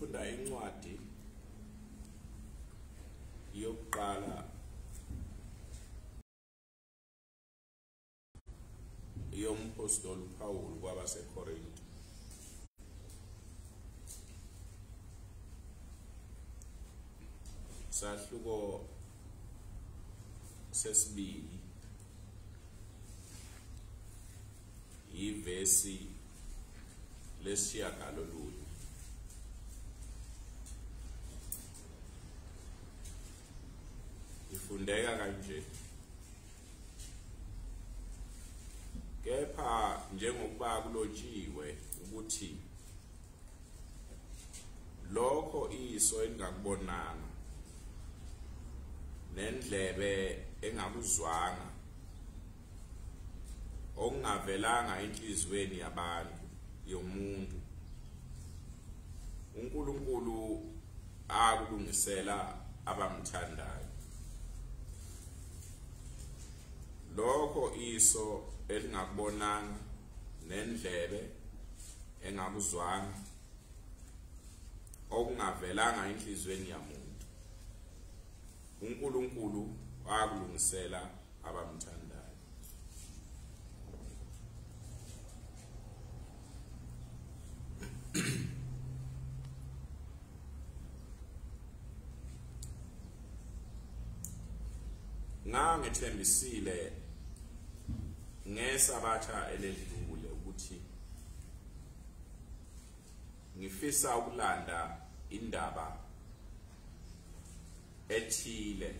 Ngizofunda incwadi yokuqala yomphostoli uPaul kwabaseKorinte. Sahluko sesibili ivesi lesishiyagalolunye. Ifundeka kanje: kepha njengokuba kulotshiwe ukuthi lokho iso elingakubonanga nendlebe engakuzwanga okungavelanga enhliziyweni yabantu yomuntu, uNkulunkulu akulungisela abamthandayo. Lokho iso elingakubonanga nendlebe engakuzwanga okungavelanga enhliziyweni yamuntu, uNkulunkulu wakulungisela abamthandayo. Ngangethembisile ngesabatha eledlule ukuthi ngifisa ukulanda indaba ethile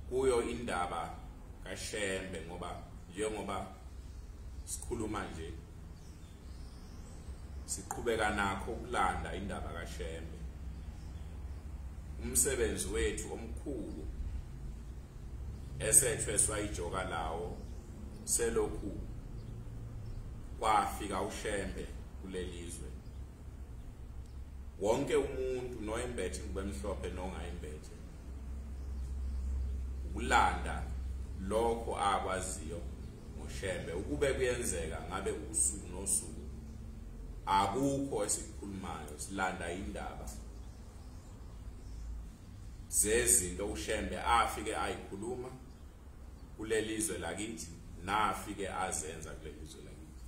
kuyo indaba kaShembe, ngoba njengoba sikhuluma nje siqhubeka nakho ukulanda indaba kaShembe. Umsebenzi wethu omkhulu esethweswa ijoka lawo selokhu kwafika uShembe kulelizwe. Wonke umuntu noyembethe ingubo emhlophe nongayimbethe, ukulanda lokho akwaziyo ngoShembe. Ukube kuyenzeka ngabe usuku nosuku akukho esikukhulumayo, silanda indaba zezinto uShembe afike ayikhuluma kulelizwe lakithi nafike azenza kulelizwe lakithi,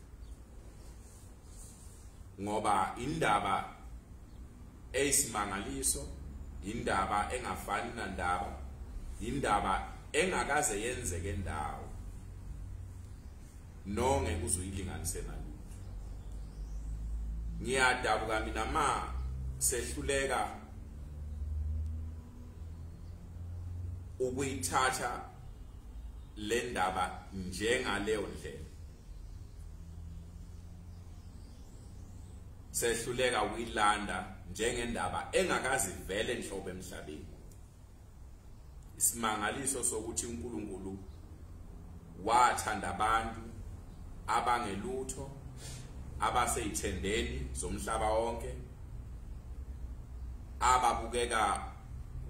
ngoba indaba eyisimangaliso, indaba engafani nandaba, indaba engakaze yenzeke ndawo nongeke uzuyilinganise nalutho. Ngiyadabuka mina ma sehluleka ukuyithatha le ndaba njengaleyo ndlela, sehluleka ukuyilanda njengendaba engakaze vele nhlobo emhlabeni. Isimangaliso sokuthi uNkulunkulu wathanda abantu abangelutho abaseyithendeni zomhlaba wonke, ababukeka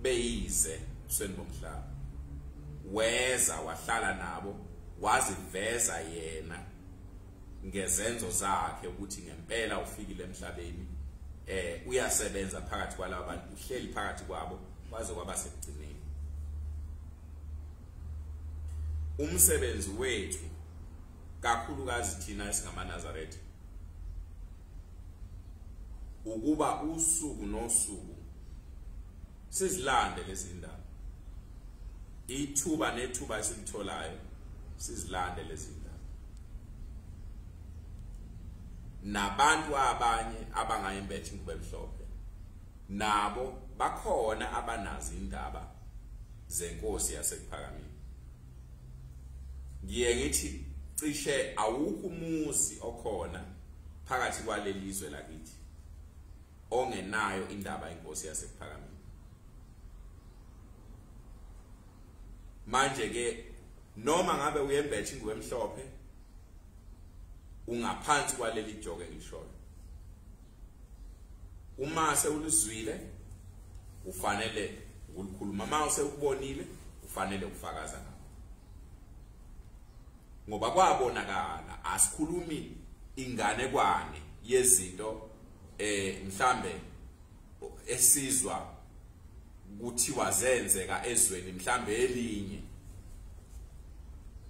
beyize ebusweni bomhlaba, weza wahlala nabo, waziveza yena ngezenzo zakhe ukuthi ngempela ufikile emhlabeni, uyasebenza phakathi kwalabo bantu, uhleli phakathi kwabo kwaze kwaba sekugcineni. Umsebenzi wethu kakhulukazi thina esingamaNazaretha ukuba usuku nosuku sizilande lezi ndaba, ithuba nethuba esilitholayo sizilande lezi ndaba, nabantu abanye abangayimbethe ingubo emhlophe nabo bakhona abanazo indaba zenkosi yasekuphakameni. Ngiye ngithi cishe awukho umuzi okhona phakathi kwalelizwe lakithi ongenayo indaba inkosi yasekuphakameni. Manje ke noma ngabe uyembethe ingubo emhlophe ungaphansi kwaleli joke engishoyo, uma sewulizwile ufanele ukulikhuluma, uma usewubonile ufanele ukufakaza ngakho. Ngoba kwabonakala, asikhulumi inganekwane yezinto mhlambe esizwa kuthiwa zenzeka ezweni mhlambe elinye.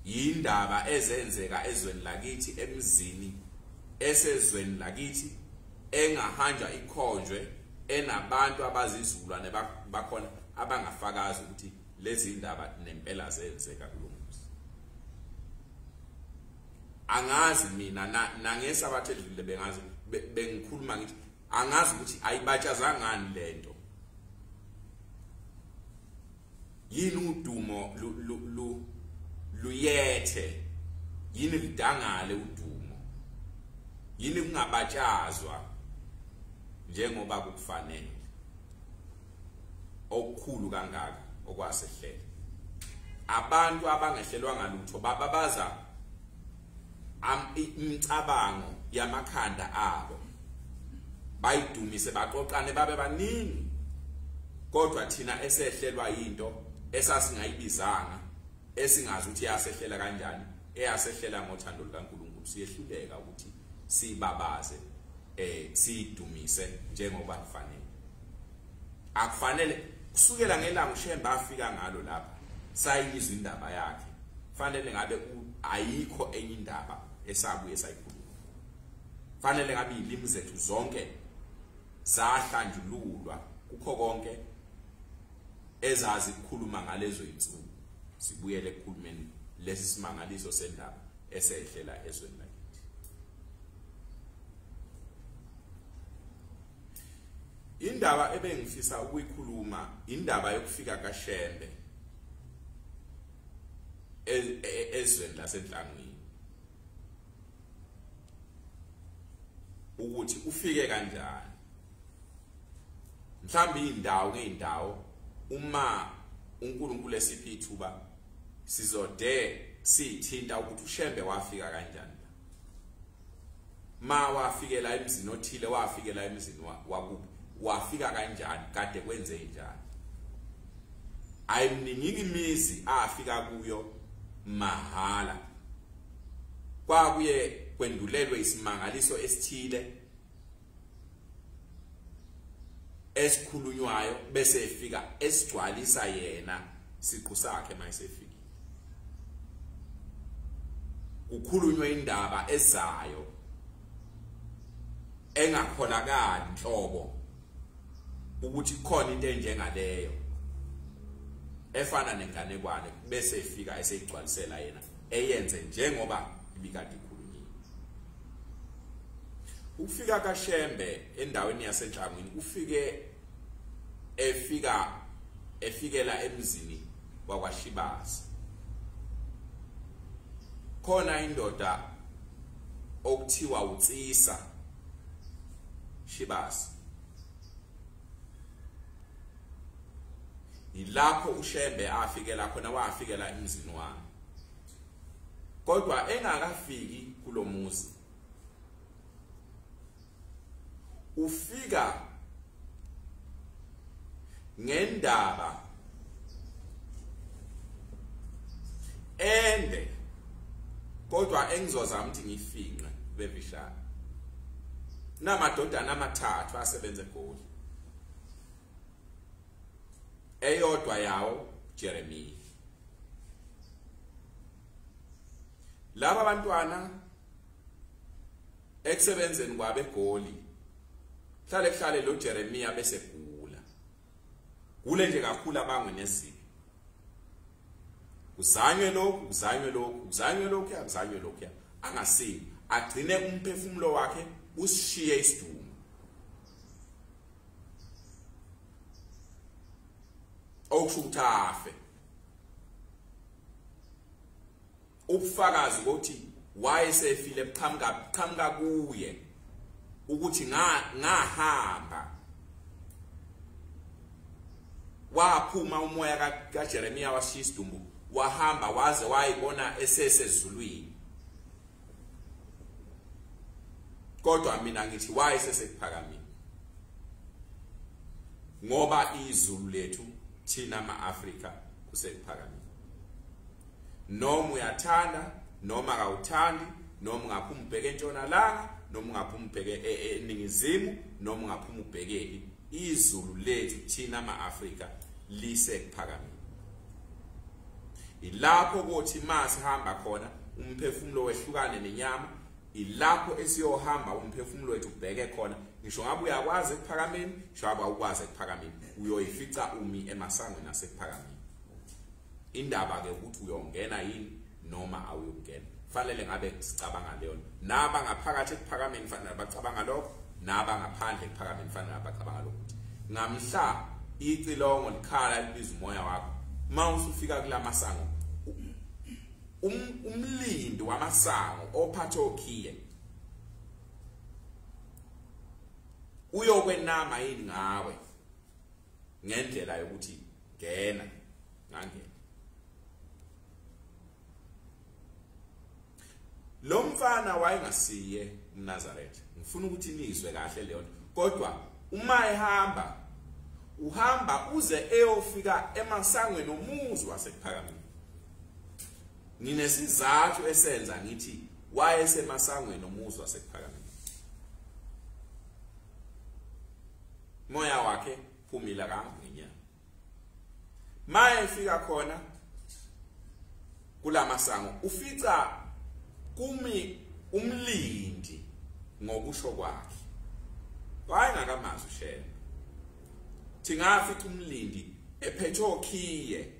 Yindaba ezenzeka ezweni lakithi, emzini esezweni lakithi, engahanjwa ikhonjwe, enabantu abazizulwane bakhona abangafakazi ukuthi lezi ndaba nempela zenzeka kulo muzi. Angazi mina nangesabatha edlule bengazi bengikhuluma ngithi angazi ukuthi ayibatshazangani lento. Yini udumo luyethe, yini lidangale udumo, yini kungabatshazwa njengoba kukufanele okukhulu kangaka okwasehlela. Abantu abangehlelwa ngalutho bababaza imicabango yamakhanda abo, bayidumise, baqoqane babe baningi, kodwa thina esehlelwa into esasingayibizanga, esingazi ukuthi yasehlela kanjani, eyasehlela ngothando lukaNkulunkulu, siyehluleka ukuthi sibabaze, siyidumise njengoba kufanele. Akufanele kusukela ngelanga uShembe afika ngalo lapha sayizwa indaba yakhe, fanele ngabe ayikho enye indaba esabuye sayikhuluma. Fanele ngabe izilimi zethu zonke zahlanjululwa kukho konke ezazi ukukhuluma ngalezo insuku, sibuyele ekukhulumeni lesi simangaliso sendaba esehlela ezweni lakithi. Indaba ebengifisa ukuyikhuluma indaba yokufika kaShembe ezweni laseNhlangwini, ukuthi ufike kanjani. Mhlawumbe indawo ngeindawo uma uNkulunkulu esiphi ithuba sizode sithinta ukuthi uShembe wafika kanjani. Ma wafikela emzini othile, wafikela emzini wakubo, wafika kanjani, kade kwenze njani. Ayimningi imizi afika kuyo mahala, kwakuye kwendulelwe isimangaliso esithile esikhulunywayo bese efika esigcwalisa yena siqu sakhe mayesefikile. Kukhulunywe indaba ezayo engakholakali nhlobo ukuthi khona into enjengaleyo efana nenganekwane, bese efika eseyigcwalisela yena eyenze njengoba ibikade ikhulunyiwe. Ukufika kaShembe endaweni yaseNhlangwini, ufike efikela emzini wakwaShibasa. Khona indoda okuthiwa uTsisa Shibasa, yilapho uShembe afikela khona, wafikela emzini wami. Kodwa engakafiki kulomuzi, ufika ngendaba ende, kodwa engizozama ukuthi ngifinqe bevishana. Namadodana amathathu asebenza eGoli, eyodwa yawo Jeremiah. Laba bantwana ekusebenzeni kwabe eGoli, hlale kuhlale lo Jeremiah bese gula gule nje kakhulu, abangwe nezimo, kuzanywe lokhu, kuzanywe lokhu, kuzanywe lokhu, kuzanywe lokhu, angasini, agcine umphefumulo wakhe usishiye isidumo. Okusho ukuthi afe. Ubufakazi ukuthi wayesefile buqhamuka kuye, ukuthi ngahamba waphuma umoya kaJeremiah washiya isidumbu, wahamba waze wayibona esesezulwini. Kodwa mina ngithi wayesesekuphakamile, ngoba izulu lethu thina ama-Afrika kusekuphakamile. Noma uyathanda noma kawuthandi, noma ungaphuma ubheke entshonalanga, noma ungaphuma ubheke eningizimu, noma ungaphuma ubheke, izulu lethu thina ama-Afrika lisekuphakameni. Ilapho kothi masihamba khona umphefumulo wehlukane nenyama, ilapho esiyohamba umphefumulo wethu ubheke khona. Ngisho ngabe uyakwazi ekuphakameni, ngisho ngabe awukwazi ekuphakameni, uyoyifica umi emasangweni asekuphakameni. Indaba ke ukuthi uyongena yini noma awuyongena, fanele ngabe sicabanga leyo. Naba ngaphakathi ekuphakameni fanele bacabanga lokho, naba ngaphandle ekuphakameni fanele bacabanga lokho, ukuthi ngamhla icilongo likhala libiza umoya wakho, mawusufika kulamasango, umlindi wamasango ophathe okhiye uyokwenama yini ngawe ngendlela yokuthi ngena ngangena. Lo mfana wayengasiye umNazaretha, ngifuna ukuthi nizwe kahle leyo nto, kodwa uma ehamba uhamba uze eyofika emasangweni omuzi wasekuphakameni. Nginesizathu esenza ngithi wayesemasangweni omuzi wasekuphakameni. Moya wakhe phumila kangenyama. Mayefika khona kulamasango ufica kumi umlindi ngokusho kwakhe. Wayengakamazi uShembe. Thingafica umlindi ephethe okhiye.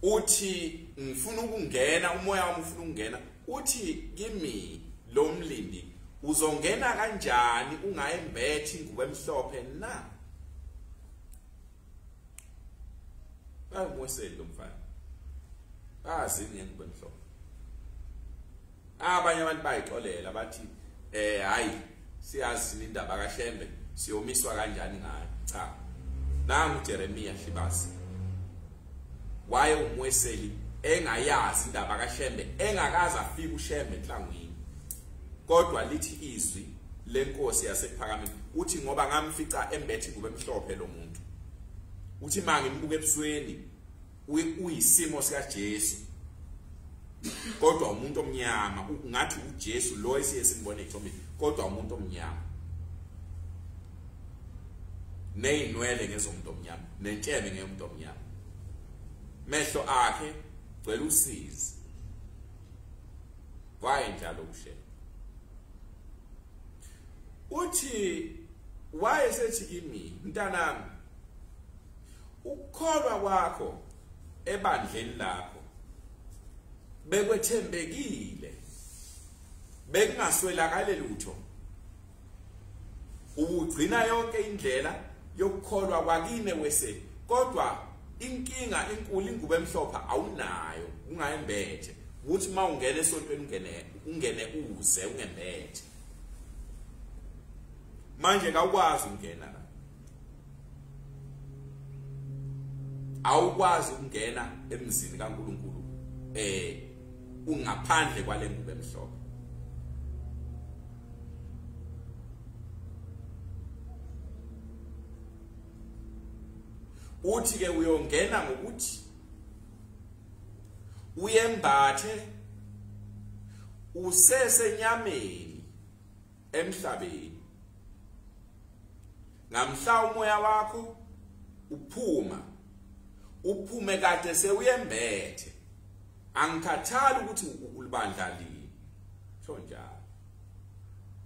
Uthi ngifuna ukungena, umoya wami ufuna ukungena. Uthi kimi lo mlindi, uzongena kanjani ungayembethi ingubo emhlophe na? Bayamweseli lo mfana, bazi ngengubo emhlophe. Abanye abantu bayixolela bathi hayi siyazi indaba kaShembe, siyomiswa kanjani ngayo. Cha, nangu uJeremiya Hlibasi waye umweseli engayazi indaba kaShembe, engakaze afike uShembe enhlangwini, kodwa lithi izwi lenkosi yasekuphakameni, uthi ngoba ngamfica embethe ingubo emhlophe lo muntu, uthi mangimbuka ebusweni uyisimo sikaJesu, kodwa umuntu omnyama, ungathi uJesu lo esiye simbone ethombeni, kodwa umuntu omnyama, nezinwele ngezomuntu omnyama, nentshebe ngeyomuntu omnyama, mehlo akhe gcwele usizi. Wayenjalo uShembe. Uthi wayesethi kimi, mntanami, ukukholwa kwakho ebandleni lakho bekwethembekile, bekungaswelakale lutho, ubugcina yonke indlela yokukholwa kwakine wese, kodwa inkinga enkulu ingubo emhlophe awunayo, ungayembethe. Ukuthi mawungena esontweni ungene uze ungembethe. Manje kawukwazi ukungena la, awukwazi ukungena emzini kaNkuluNkulu ungaphandle kwale ngubo emhlophe. Uthi ke uyongena ngokuthi uyembathe usesenyameni emhlabeni, ngamhla umoya wakho uphuma, uphume kade sewuyembethe. Angikhathali ukuthi ulibandla lini, sho njalo.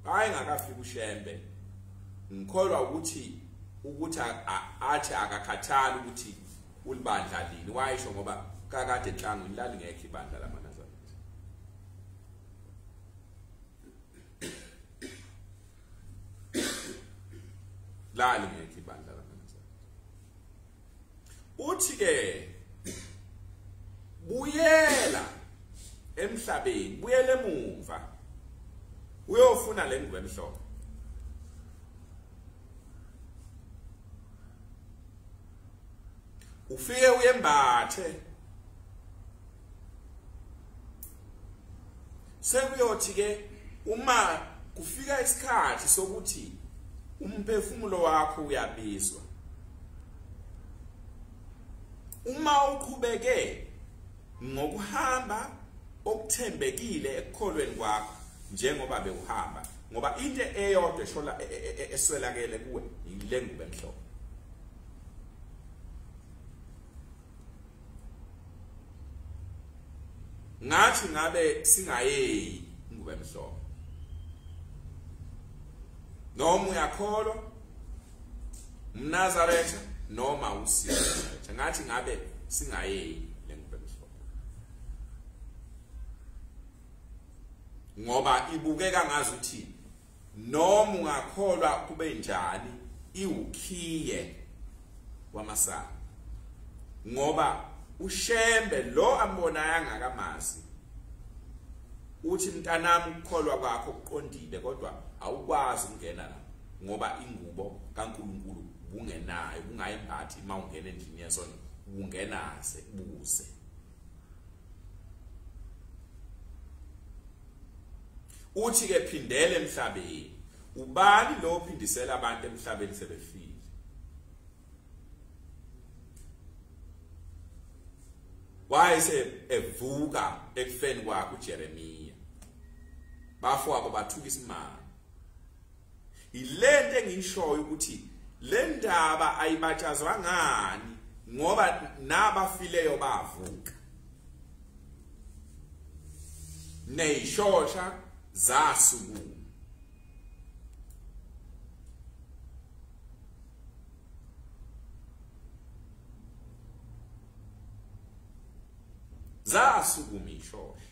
Hayi ngakafika uShembe, ngikholwa ukuthi athi akakhathali ukuthi ulibandla lini. Wayisho ngoba kakade enhlangwini lalingekho ibandla lamaNazaretha. Lalingekho ibandla lamaNazaretha. Uthi ke buyela emhlabeni, buyela emumva, uyofuna le ngubo emhlophe. Ufike uyembathe. Sekuyothi ke uma kufika isikhathi sokuthi umphefumulo wakho uyabizwa, Uma uqhubeke ngokuhamba okuthembekile ekukholweni kwakho njengoba bewuhamba, ngoba into eyodwa eshola eswelakele kuwe ile ngubo emhlophe. Ngathi ngabe singayeyi ingubo emhlophe. Noma uyakholwa umNazaretha noma usiyo, ngathi ngabe singayeyi le ngubo emhlophe, ngoba ibukeka ngazuthi noma ungakholwa kube njani iwukhiye wamasango, ngoba uShembe lo ambonayo angakamazi uthi mntanami ukukholwa kwakho kuqondile, kodwa awukwazi ukungena la ngoba ingubo kaNkulunkulu bungenayo, bungayimbathi uma ungena endlini yesonto, bungenaze buze. Uthi ke phindele emhlabeni. Ubani lo phindisela abantu emhlabeni sebefile? Wayese evuka ekufeni kwakhe uJeremiya, bafowabo bathuka isimanga. Ilento engishoyo ukuthi le ndaba ayibatshazwa ngani, ngoba nabafileyo bavuka, neyishosha zasukuma. Zasukuma ishosha.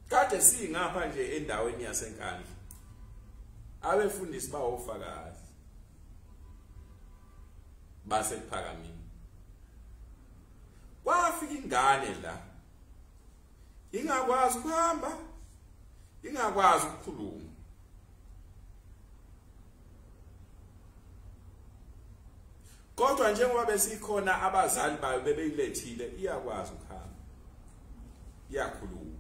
Kade singapha nje endaweni yaseNkandla, abefundisi bawofakazi basePhakameni. Kwafika ingane la ingakwazi ukuhamba, ingakwazi ukukhuluma. Kodwa njengoba besikhona abazali bayo bebeyilethile, iyakwazi ukuhamba, iyakhuluma.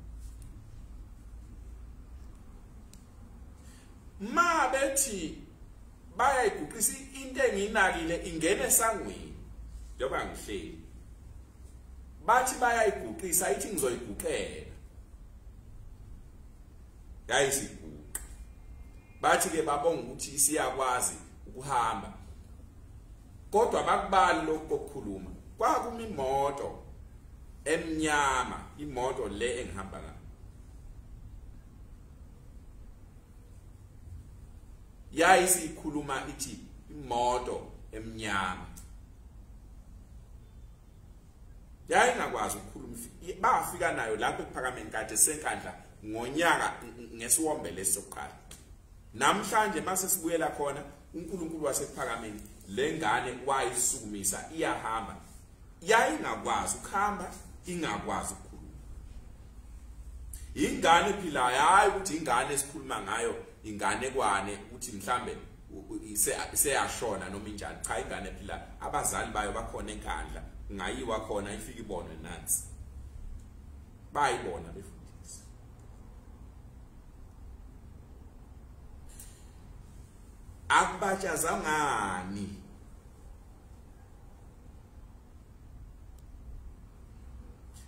Ma bethi bayayiguqisa into engiyinakile ingene esangweni njengoba ngihleli, bathi bayayiguqisa, ithi ngizoyiguqela, yayisiguqa. Bathi ke babonga ukuthi isiyakwazi ukuhamba, kodwa bakubali lokho kokukhuluma. Kwakumi imoto emnyama, imoto le engihamba ngayo, yayisikhuluma ithi imoto emnyama, yayingakwazi ukukhuluma. Bafika nayo lapho ePhakameni kade seNkandla ngonyaka ngesiwombe lesokuqala. Namhlanje mase sibuyela khona, uNkulunkulu wasePhakameni lengane wayisukumisa iyahamba. Yayingakwazi ukuhamba, ingakwazi ukukhuluma. Ingane ephilayo, hayi ukuthi ingane esikhuluma ngayo ingane kwane ukuthi mhlambe iseyashona noma injani. Cha, ingane ephilayo, abazali bayo bakhona eNkandla, kungayiwa khona ifike ibonwe nansi. Bayibona befundisi. Akubatshazangani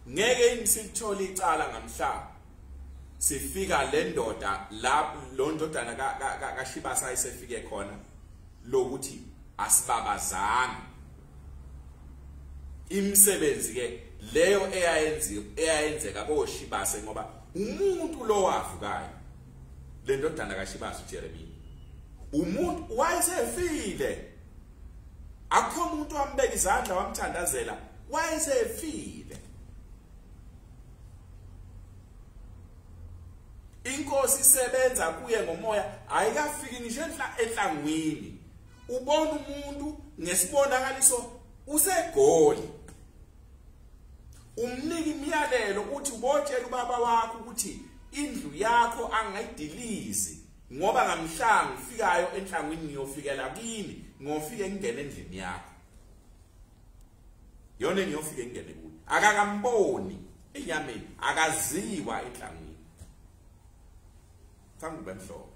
ngeke imsithole icala ngamhla sifika le ndoda la, lo ndodana kaShibasa ayisefike khona, lokuthi asibabazanga imisebenzi ke leyo eyayenziwa eyayenzeka koShibase, ngoba umuntu lo wavukayo le ndodana kaShibasa uJeremiya, umuntu wayesefile, akukho umuntu wambeka izandla wamthandazela, wayesefile. Inkosi isebenza kuye ngomoya, ayikafiki ngisho enhlangwini. Ubona umuntu ngesibonakaliso useGoli, umnika imiyalelo uthi ubotshela ubaba wakho ukuthi indlu yakho angayidilizi, ngoba ngamhla ngifikayo enhlangwini ngiyofikela kini, ngiyofike ngingene endlini yakho, yona ngiyofike ngingene kuyo. Akakamboni enyameni, akaziwa enhlangwini. Thangube mhlophe.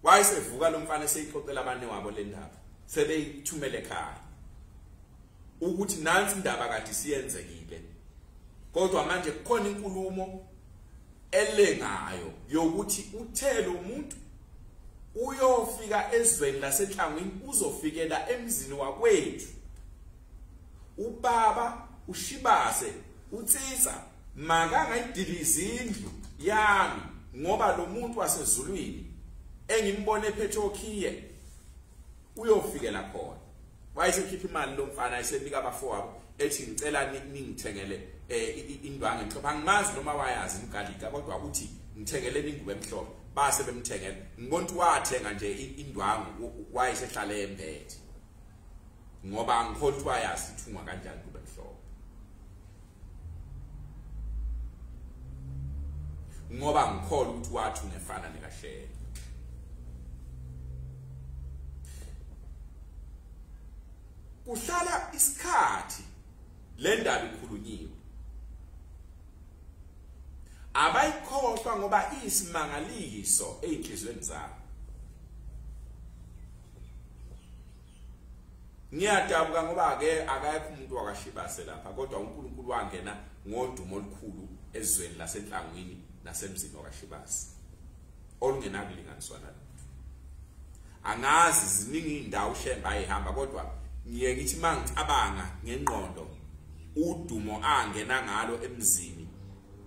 Wayesevuka lo mfana eseyixoxela abane wabo le ndaba, sebeyithumele ekhaya ukuthi nansi indaba kade siyenzekile, kodwa manje kukhona inkulumo elengayo yokuthi uthe lo muntu uyofika ezweni laseNhlangwini, uzofikela emzini wakwethu. Ubaba uShibase uTsitsa makangayidilizi indlu yami, ngoba lo muntu wasezulwini engimbone ephethe okhiye uyofikela khona. Wayesekhipha imali lo mfana esenika abafowabo ethi ngicela ningithengele indwangu emhlophe. Angimazi noma wayazi imgalika, kodwa uthi ngithengeleni ingubo emhlophe. Base bemthengela. Ngibona ukuthi wathenga nje indwangu, wayesehlale embethe, ngoba angikholwa ukuthi wayazi ithungwa kanjani ingubo emhlophe, ngoba ngikholwa ukuthi wathunga efana nekaShembe. Kuhlala isikhathi le ndaba ikhulunyiwe, abayikhohlwa ngoba iyisimangaliso ey'nhliziyweni zabo. Ngiyadabuka ngoba ke akekho umuntu wakwaShibase lapha, kodwa uNkulunkulu wangena ngodumo olukhulu ezweni laseNhlangwini nasemzini wakwaShibase olungenakulinganiswa nalutho. Angazi ziningi iy'ndawo uShembe ayihamba, kodwa ngiye ngithi uma ngicabanga ngengqondo udumo angena ngalo emzini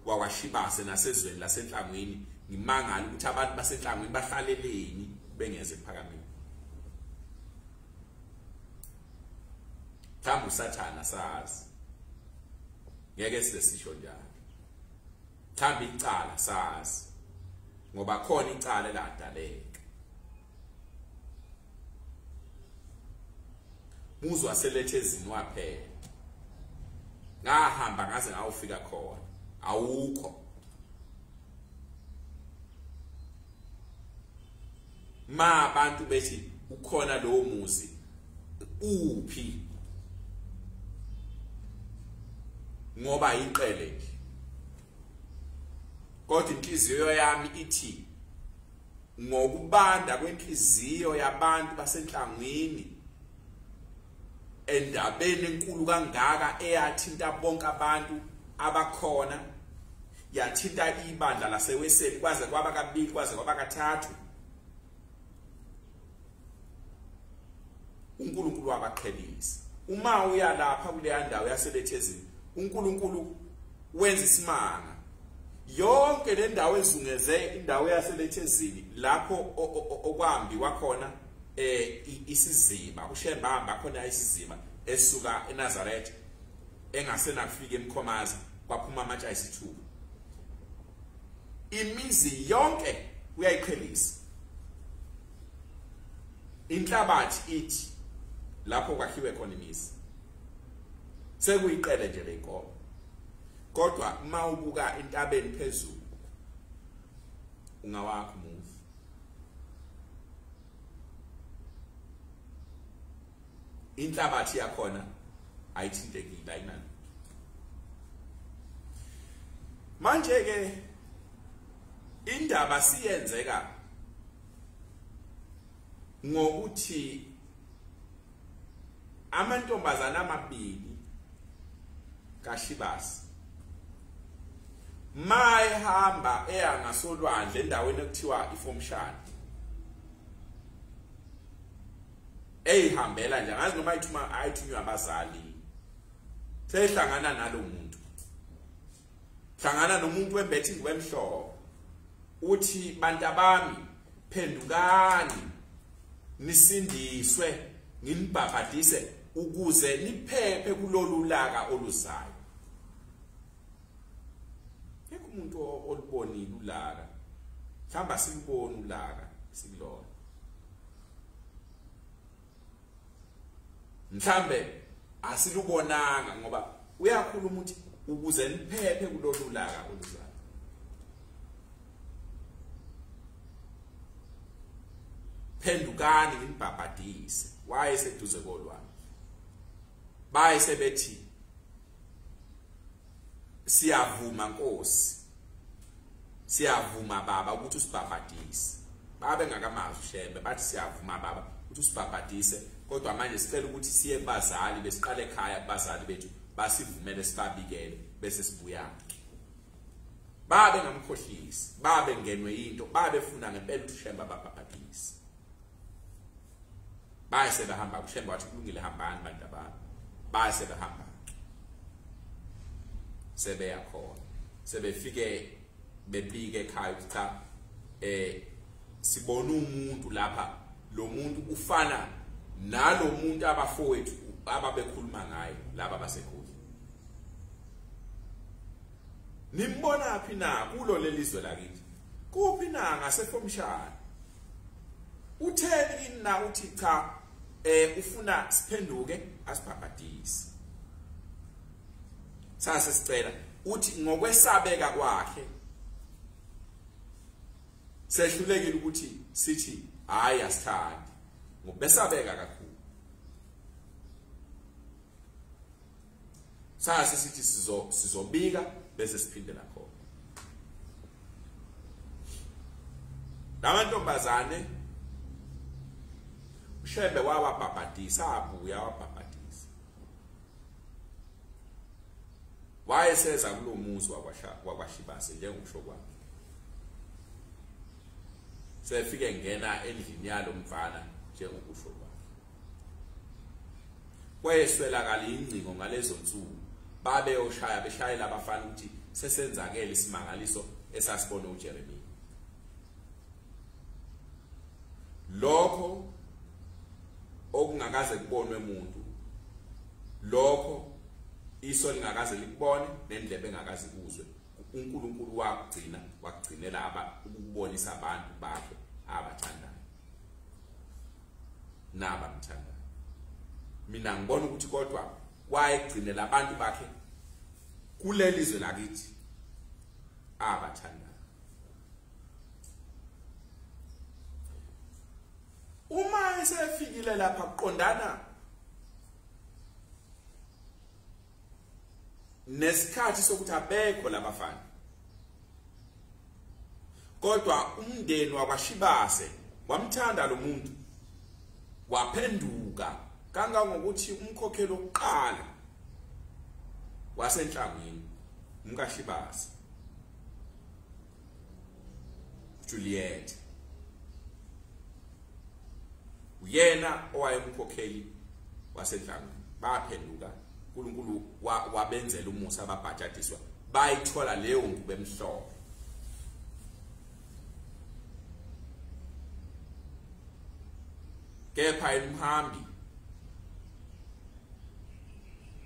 wakwaShibase nasezweni laseNhlangwini, ngimangala ukuthi abantu baseNhlangwini bahlaleleni bengeze ephakameni. Mhlawumbe uSathana sazi, ngeke size sisho njalo. Mhlawumbe icala sazi, ngoba khona icala eladaleka. Muzwa selethezini waphela, ngahamba ngaze ngawufika khona, awukho. Ma abantu bethi ukhona lowo muzi, uphi? Ngoba iqele nje. Kodwa inhliziyo yami ithi ngokubanda kwenhliziyo yabantu baseNhlangwini endabeni enkulu kangaka eyathinta bonke abantu abakhona, yathinta ibandla laseWeseli kwaze kwaba kabili, kwaze kwaba kathathu, uNkulunkulu wabaqhelisa. Uma uya lapha kuleya ndawo yaseBethezini, uNkulunkulu wenza isimanga. Yonke le ndawo ezungeze indawo yaseBethezini lapho okwambiwa khona isiziba, uShembe hamba khona isiziba esuka eNazaretha engasenakufika eMkhomazi, kwaphuma amatshe ayisithupha. Imizi yonke uyayiqhelisa. Inhlabathi ithi lapho kwakhiwe khona imizi sekuyiqele nje lenkomo, kodwa uma ubuka entabeni phezulu ungawakho umuzi. Inhlabathi yakhona ayithintekile, ayinani. Manje ke indaba siyenzeka ngokuthi amantombazana amabili kaShibase mayehamba eya ngasolwandle endaweni ekuthiwa iFomshana, eyihambela nje, angazi noma ayithuma ayithunywa abazali, sehlangana nalo muntu, hlangana nomuntu wembethe ingubo emhlophe, uthi bantabami phendukani nisindiswe, nginibhabhadise ukuze niphephe kulolu laka oluzayo. Akekho umuntu olubonile ulaka, mhlawumbe asiluboni ulaka sikulona, mhlambe asilubonanga, ngoba uyakhuluma ukuthi ukuze niphephe kulolu laka oluzayo. Phendukani nginibhabhadise. Wayeseduze kolwandle, baye sebethi siyavuma Nkosi, siyavuma Baba ukuthi usibhabhadise. Babe ngakamazi uShembe, bathi siyavuma baba ukuthi usibhabhadise, kodwa manje sicela ukuthi siye kubazali, besiqale ekhaya kubazali bethu basivumele sibabikele bese sibuya. Babe ngamkhohlisi, babe ngenwe into, babe funa ngempela ukuthi uShembe ababhabhadise. Baye sebehamba uShembe wathi kulungile, hambani bantu abami. Baye sebehamba sebeya khona, sebefike bebike ekhaya ukuthi cha, sibona umuntu lapha, lo muntu ufana nalo muntu abafowethu ababekhuluma ngaye laba basekhulu. Nimbona phi na kulo lelizwe lakithi? Kuphi na ngasefomshana? Utheni kini na uthi cha, ufuna siphenduke asibhabhadise. Sase sicela uthi ngokwesabeka kwakhe sehlulekile ukuthi sithi hayi asithandi, ngobesabeka kakhulu. Sase sithi sizobika bese siphindela khona. Lamantombazane uShembe wawabhabhadisa, abuya wabhabhadisa. Wayeseza kulomuzi wakwaShibase njengokusho kwakhe. Sefike ngena endlini yalo mfana njengokusho kwakhe. Kwayeswelakala ingcingo ngalezo nsuku, babeyoshaya beshayela abafana ukuthi sesenzakele isimangaliso esasibona uJeremiya. Lokho okungakaze kubonwe umuntu, lokho iso lingakaze likubone nendlebe engakaze kuzwe, uNkulunkulu wakugcina, wakugcinela ukubonisa abantu bakhe abathandayo nabamthandayo. Mina ngibona ukuthi kodwa wayegcinela abantu bakhe kuleli zwe lakithi abathandayo. Uma esefikile lapha kuqondana nesikhathi sokuthi abekho labafana, kodwa umndeni wakwaShibase wamthanda lo muntu, waphenduka kangangokuthi umkhokheli wokuqala wasenhlangwini umkaShibase Juliet, uyena owayemkhokheli wasenhlangwini. Baphenduka, uNkulunkulu wabenzela umusa, ababhajadiswa, bayithola leyo ngubo emhlophe. Kepha imhambi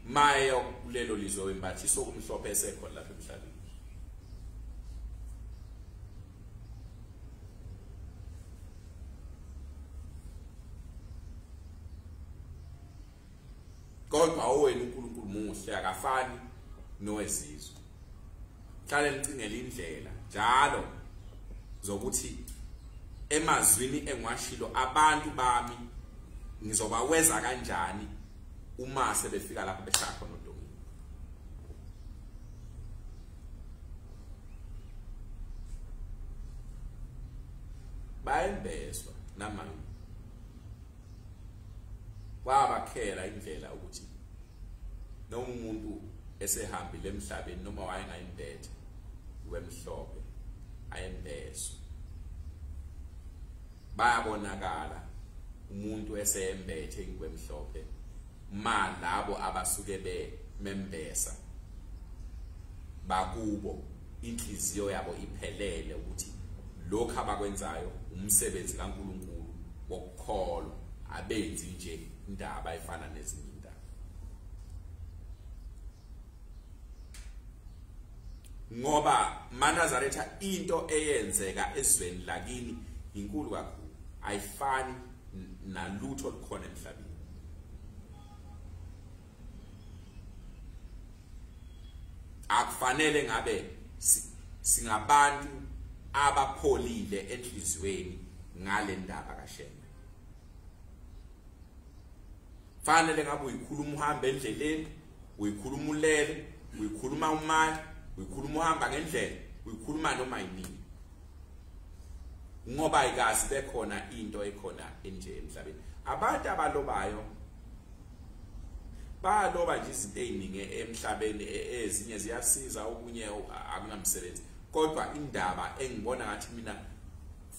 maye kulelo lizwe wembathiswa okumhlophe esekhona lapha emhlabeni. Kodwa owena uNkulunkulu muhle, akafani nowezizwe. Hlale nicingele indlela njalo zokuthi emazwini engiwashilo abantu bami ngizobaweza kanjani uma sebefika lapho behlala khona odongeni. Bayembezwa namanje, wabakhela indlela ukuthi noma umuntu esehambile emhlabeni noma wayengayimbethe wemhlophe ayembezwe. Bayabonakala umuntu eseyembethe ingubo emhlophe ma labo abasuke bemembesa bakubo inhliziyo yabo iphelele ukuthi lokho abakwenzayo umsebenzi kaNkulunkulu wokukholwa, abenzi nje indaba efana nezinye indaba. Ngoba maNazaretha into eyenzeka ezweni lakini inkulu kakhulu, ayifani nalutho olukhona emhlabeni. Akufanele ngabe singabantu abapholile enhliziyweni ngale ndaba kaShembe. Fanele ngabe uyikhuluma uhamba endleleni, uyikhuluma ulele, uyikhuluma umali, uyikhuluma uhamba ngendlela, uyikhuluma noma yinini. Ngoba ayikazi bekhona into ekhona enje emhlabeni. Abantu abalobayo baloba nje izinto eziningi emhlabeni, ezinye ziyasiza, okunye akunamsebenzi. Kodwa indaba engibona ngathi mina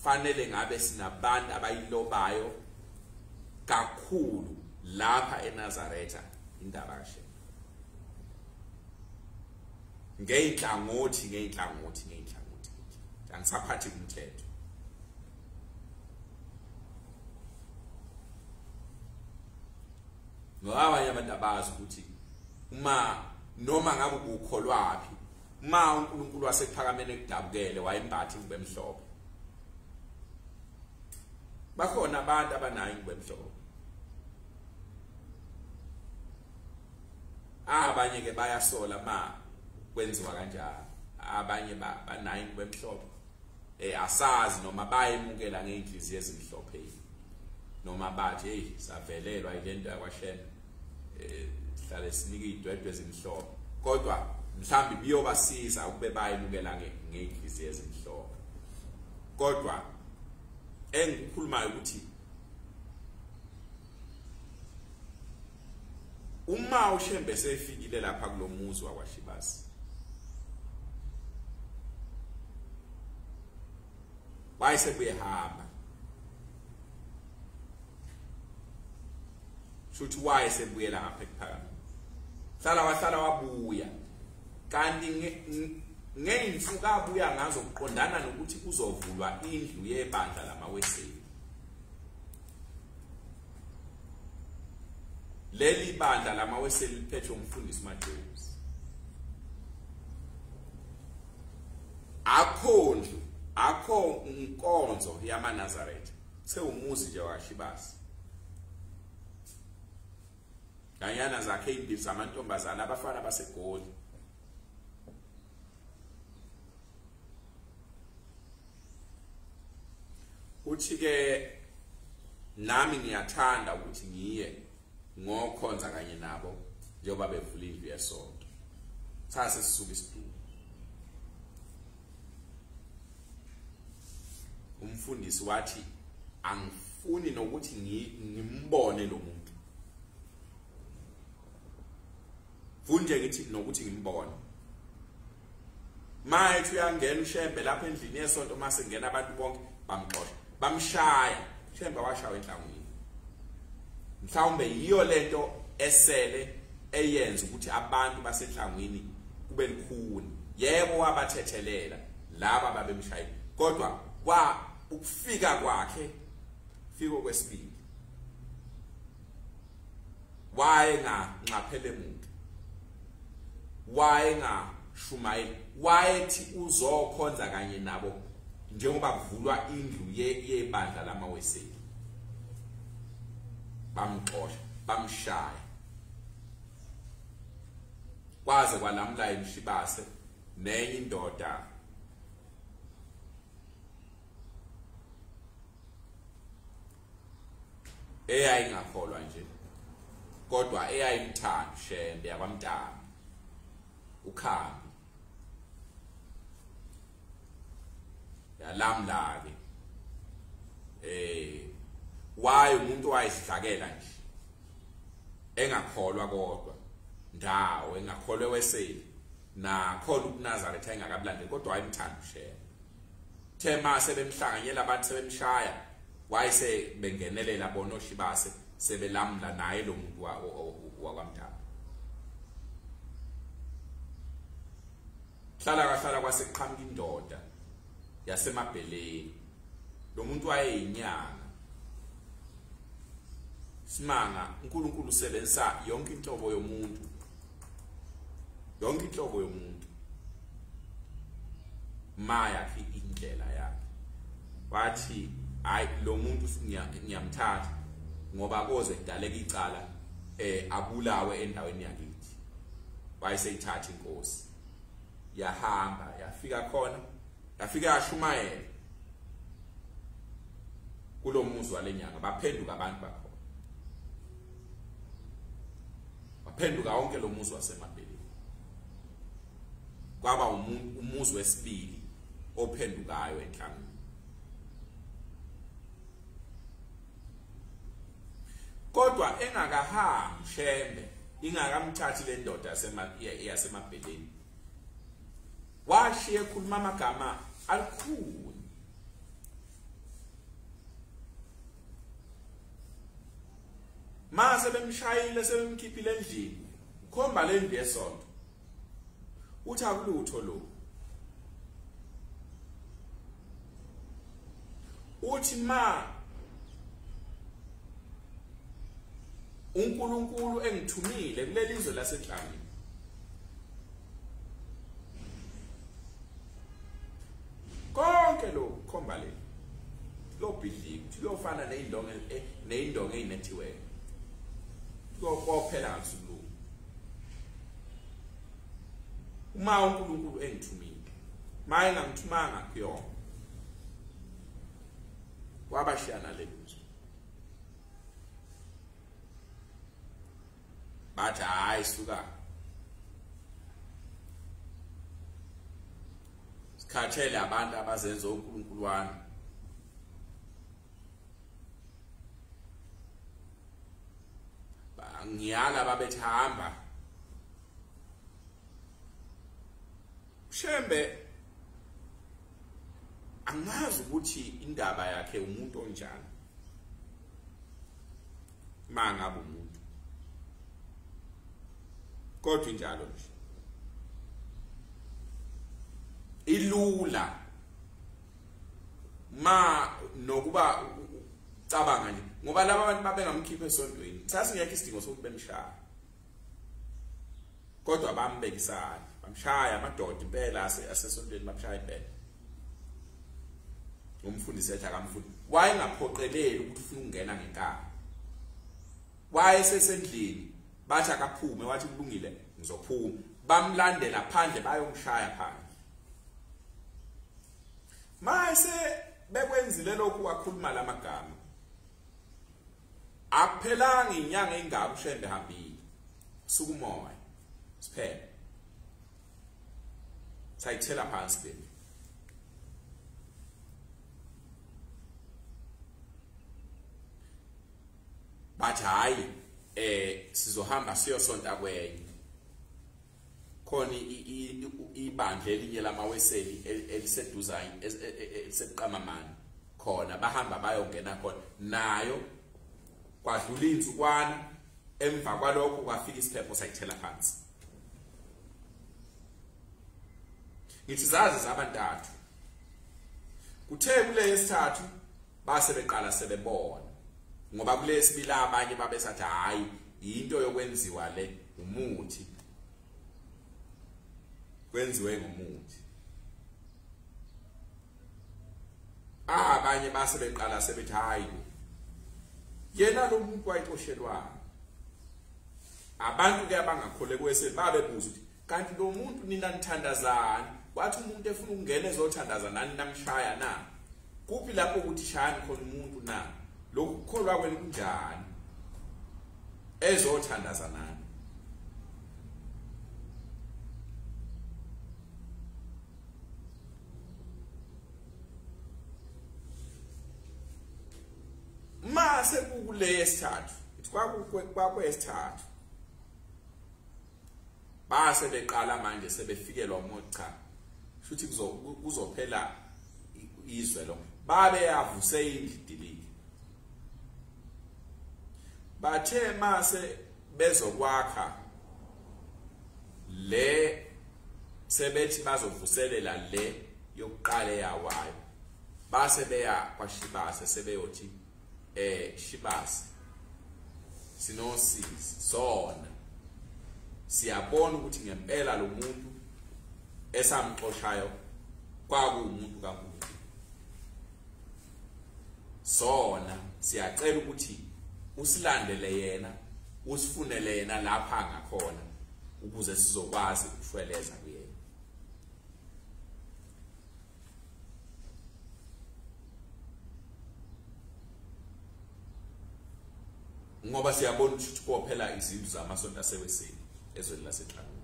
fanele ngabe sinabantu abayilobayo kakhulu lapha eNazaretha, indaba kaShembe. Ngeyinhlangothi ngeyinhlangothi ngeyinhlangothi, angisaphathi umthetho. Ngoba abanye abantu abazi ukuthi uma noma ngabe ukukholwaphi, uma uNkulunkulu wasekuphakameni ekudabukele wayembatha ingubo emhlophe. Bakhona abantu abanayo ingubo emhlophe. Abanye ke bayasola ma kwenziwa kanjalo, abanye banayo ingubo emhlophe. Asazi noma bayemukela ngeinhliziyo ezimhlophe noma bathi hey savelelwa ilento yakwaShembe, sihlale sinika idwedwe ezimhlophe. Kodwa mhlambi biyobasiza ukube bayemukela ngeinhliziyo ezimhlophe. Kodwa engikukhulumayo ukuthi uma uShembe sefikile lapha kulomuzi wakwaShibasi, wayesebuye hamba, shuthi wayesebuyela ngapha ekuphakama, hlala wahlala wabuya. Kanti ngeyinsuku abuya ngazo kuqondana nokuthi kuzovulwa indlu yebandla lamaWeseli. Leli bandla lamaWeseli liphethwe umfundisi Majozi. Akho ndlu, akho inkonzo yamaNazaretha, sewumuzi nje wakwaShibasi. Kanyana zakhe imbili zamantombazana, abafana baseGoli. Uthi ke nami ngiyathanda ukuthi ngiye ngokhonza kanye nabo njengoba bevula indlu yesonto. Sase sisuka isitulo. Umfundisi wathi angifuni nokuthi ngimbone lo muntu. Funje ngithi nokuthi ngimbone. Mayethi uyangena uShembe lapha endlini yesonto, mase ngena abantu bonke bamxosha, bamshaya. Shembe washawa enhlangwini. Mhlawumbe yiyo lento esele eyenza ukuthi abantu basenhlangwini kube likhuni. Yebo wabathethelela laba babemshaya, kodwa kwa ukufika kwakhe fiko kwesibili wayenganxaphele muntu, wayengashumayeli, wayethi uzokhonza kanye nabo njengoba kuvulwa indlu yebandla lamaWeseli. Bamxosha, bamshaya, kwaze kwalamla eMshibase nenye indoda eyayingakholwa nje kodwa eyayimthanda uShembe yakwamntana ukhambi, yalamla ke. Waye umuntu wayesidlakela nje engakholwa kodwa ndawo, engakholwe weseli nakhona ubuNazaretha engakabulandeli, kodwa wayemthanda uShembe. Thema sebemhlanganyela abantu sebemshaya, wayese bengenelela bona oShibase sebelamla naye lo muntu wakwamntana. Hlala kahlala kwase kuqhamuka indoda yasemabheleni. Lo muntu wayeyinyanga. Simanga, uNkulunkulu usebenzisa yonke inhlobo yomuntu, yonke inhlobo yomuntu mayakhe indlela yakhe. Wathi hayi lo muntu ngiyamthatha ngoba koze kudaleka icala abulawe endaweni yakithi. Wayeseyithatha inkosi, yahamba yafika khona, yafika yashumayela kulomuzi walenyanga. Baphenduka abantu bakhona, baphenduka wonke lo muzi wasemabheleni. Kwaba umuzi wesibili ophendukayo enhlangwini. Kodwa engakahambi Shembe, ingakamthathi le ndoda yaseMabheleni, washiye ekhuluma amagama alikhuni. Mase bemshayile sebemkhiphile endlini, khomba le ndlu yesonto, uthi akulutho lo. Uthi ma uNkulunkulu engithumile kuleli zwe laseNhlangwini, konke lokhu khomba le lobhidlika kuyofana neyindonga neyindonga eyinethiweyo, kuyophela ngasulu. Uma uNkulunkulu engithumile, ma engangithumanga kuyona. Wabashiya nalelo zwi, bathi hayi suka, sikhathele abantu abazenza uNkulunkulu wami. Ngiyala babethi hamba. Shembe angazi ukuthi indaba yakhe umuntu onjani, mangabe umuntu, kodwa injalo nje, ilula ma nokuba cabanga nje, ngoba laba abantu babengamkhipha esontweni, sasingekho isidingo sokuthi bemshaya, kodwa bambekisana, bamshaya amadoda impela asesontweni, bamshaya impela. Umfundisi ethi akamfuni, wayengaphoqeleli ukuthi ufuna ukungena ngenkani, wayesesendlini, bathi akaphume, wathi kulungile ngizophuma, bamlandela phandle bayomshaya phandle. Mase bekwenzile lokhu wakhuluma lamagama, akuphelanga inyanga engaka uShembe hambile, suka umoya siphela, sayithela phansi le. Bathi hayi sizohamba siyosonta kwenye, khona ibandla elinye lamaweseli eliseduzane eliseqamamani khona, bahamba bayongena khona nayo. Kwadlula insukwana, emva kwalokho kwafika isiphepho sayithela phansi. Ngithi zazi zabantathu, kuthe kule yesithathu base beqala sebebona, ngoba kule yesibili abanye babesathi hayi into yokwenziwa le umuthi, kwenziwe ngomuthi. Abanye base beqala sebethi hayi yena lo muntu wayixoshelwana. Abantu ke abangakhole kweseli babebuza ukuthi kanti lo muntu nina nithandazani? Wathi umuntu efuna ukungena ezothandaza nani namshaya na? Kuphi lapho ukuthi shayani khona umuntu na? Lokhu kukholwa kwenu kunjani? Ezothandaza nani? Mase kule yesithathu, ithi kwakwesithathu base beqala manje sebefikelwa umoya, cha futhi kuzophela izwe lo. Babe yavuse indidiliki, bathe mase bezokwakha le, sebethi bazovuselela le yokuqala yawayo, base beya kwaShibase sebeyothi Shibase sinosisi sona, siyabona ukuthi ngempela lo muntu esamxoshayo kwakuwumuntu kaNkulunkulu, sona siyacela ukuthi usilandele yena, usifunele yena lapha ngakhona ukuze sizokwazi ukushweleza kuyena. Ngoba siyabona ukuthi kophela izindlu zamasonto aseweseli ezweni laseNhlangwini.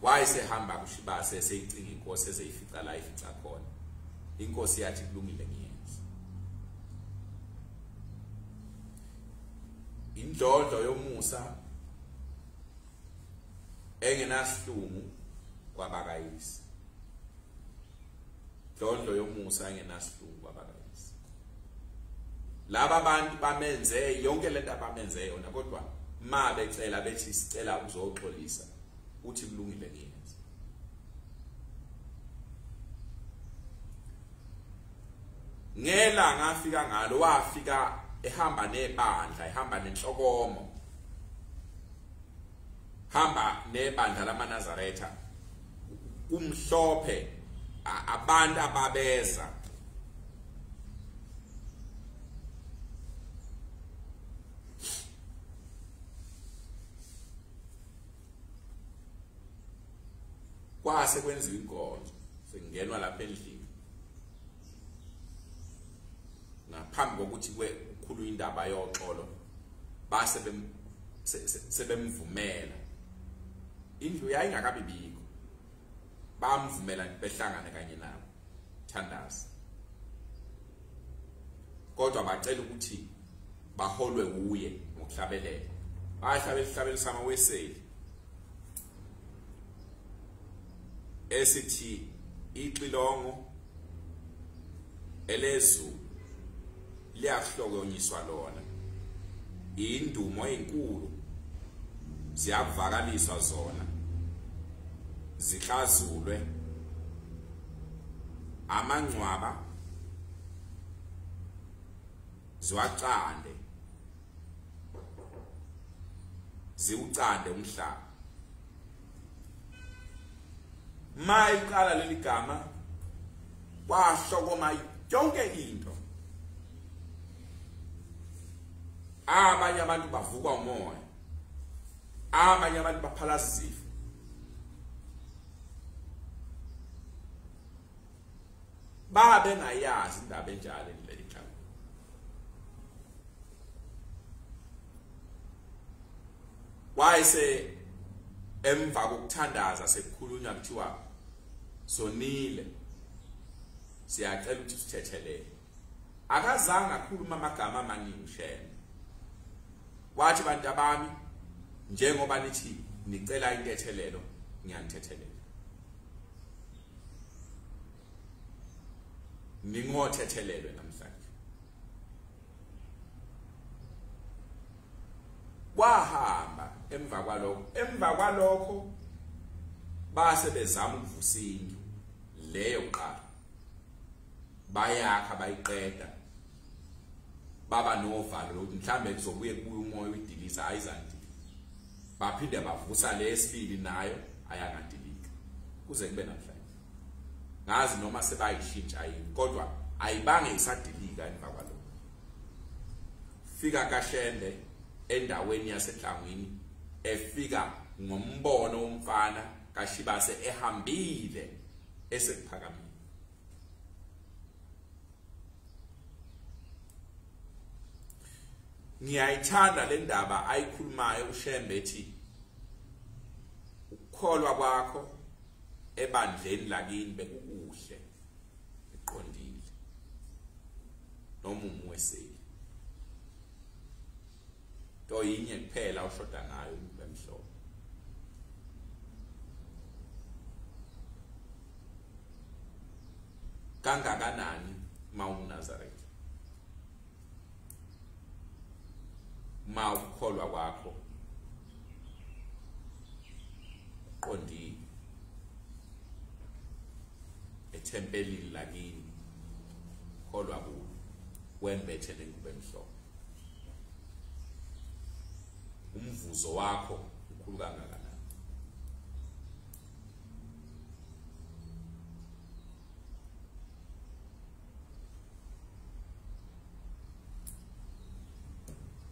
Wayesehamba kuShibase eseyicinga inkosi, eseyifica la ifica khona. Inkosi yathi kulungile ngiyenze. Indlondlo yomusa engenasihlungu kwabakayise. Indlondlo yomusa engenasihlungu kwabakayise. Laba bantu bamenze yonke lento abamenze yona, kodwa ma becela bethi sicela uzoxolisa, uthi kulungile ngiyenze. Ngelanga afika ngalo, wafika ehamba nebandla, ehamba nenhlokomo, hamba nebandla lamaNazaretha, kumhlophe abantu ababeza. Kwase kwenziwa inkonzo, sengenwa lapha endlini ngaphambi kokuthi kukhulunywe indaba yoxolo, base sebemvumela. Indlu yayingakabi bikho, bamvumela behlangane kanye nabo thandaza, kodwa bacela ukuthi baholwe uye ngokuhlabelela. Bahlabela isihlabelo samaweseli esithi ixilongo elezulu liyahlokonyiswa lona, indumo enkulu ziyavakaliswa zona, zihlazulwe amangcwaba ziwacande, ziwucande umhlaba. Ma iqala leli gama kwahlokoma yonke into. Abanye abantu bavukwa umoya, abanye abantu baphalaza izifo. Babengayazi indaba enjalo leli gama. Wayese emva kokuthandaza sekukhulunywa kuthiwa sonile, siyacela ukuthi sithethelele. Akazange akhuluma amagama amaningi Shembe. Wathi bantu abami, njengoba nithi nicela intethelelo, ngiyanithethelela. Ningothethelelwe namhlanje. Wahamba emva kwalokho, emva kwalokho base bezama ukuvusa indlu leyo kuqala, bayakha bayiqeda, baba novalo lokuthi mhlambe kuzobuye kubuye umoya uyidilisa, ayizanti. Baphinde bavusa lesibili nayo ayangadilika kuze kube namhlanje. Ngazi noma sebayishintsha yini, kodwa ayibange isadilika emva kwalokho. Fika kaShembe endaweni yaseNhlangwini, efika ngombono womfana kaShibase ehambile esekuphakamile. Ngiyayithanda le ndaba ayikhulumayo uShembe ethi ukukholwa kwakho ebandleni lakini bekukuhle, eqondile, noma umweseli. To yinye kuphela oshoda ngayo ingubo emhlophe. Kangakanani ma umNazaretha, ma ukukholwa kwakho uqondile ethempelini lakini, kholwa kulo, wembethe lengubo emhlophe, umvuzo wakho ukhulu kangakanani?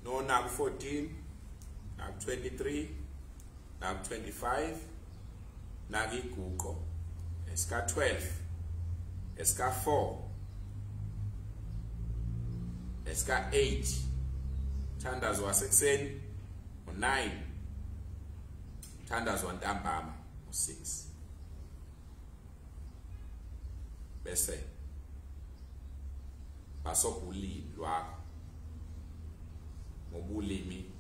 No, naku 14, naku 23, naku 25, naku iguqo esika 12, esika 4, esika 8, thandazo wasekuseni u9, thandazo wantambama u6. Bese basobulimi lwakho ngobulimi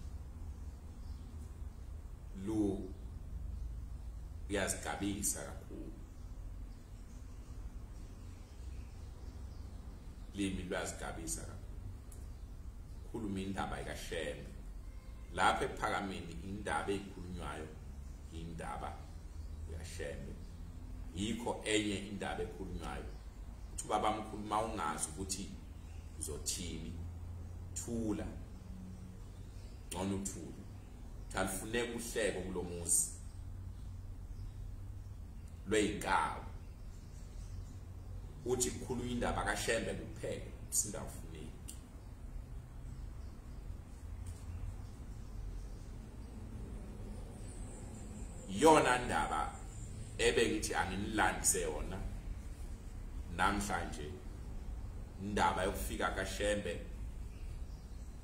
Uyazigabisa kakhulu. Limi luyazigabisa kakhulu. Khuluma indaba kaShembe. Lapha ephakameni indaba ekhulunywayo indaba kaShembe. Yikho enye indaba ekhulunywayo. Uthi ubaba mkhulu mawungazi ukuthi uzothini, thula. Ngcono uthule. Alifuneki uhleko kulomuzi lweyinkawu. Uthi kukhulunywa indaba kaShembe kuphela, sindawufuneki. Iyona ndaba ebengithi anginilandise yona namhlanje, indaba yokufika kaShembe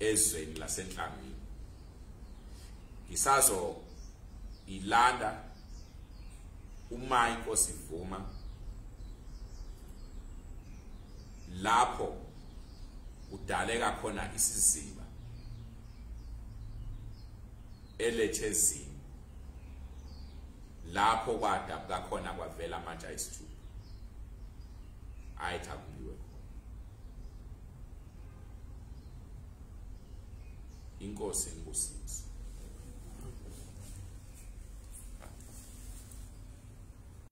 ezweni lasenhlangwini. Ngisazo ilanda uma inkosi ivuma, lapho kudaleka khona isiziba elethezini, lapho kwadabuka khona kwavela amatshe ayisithupha ayithi akubiwe khona. Inkosi ingibusise.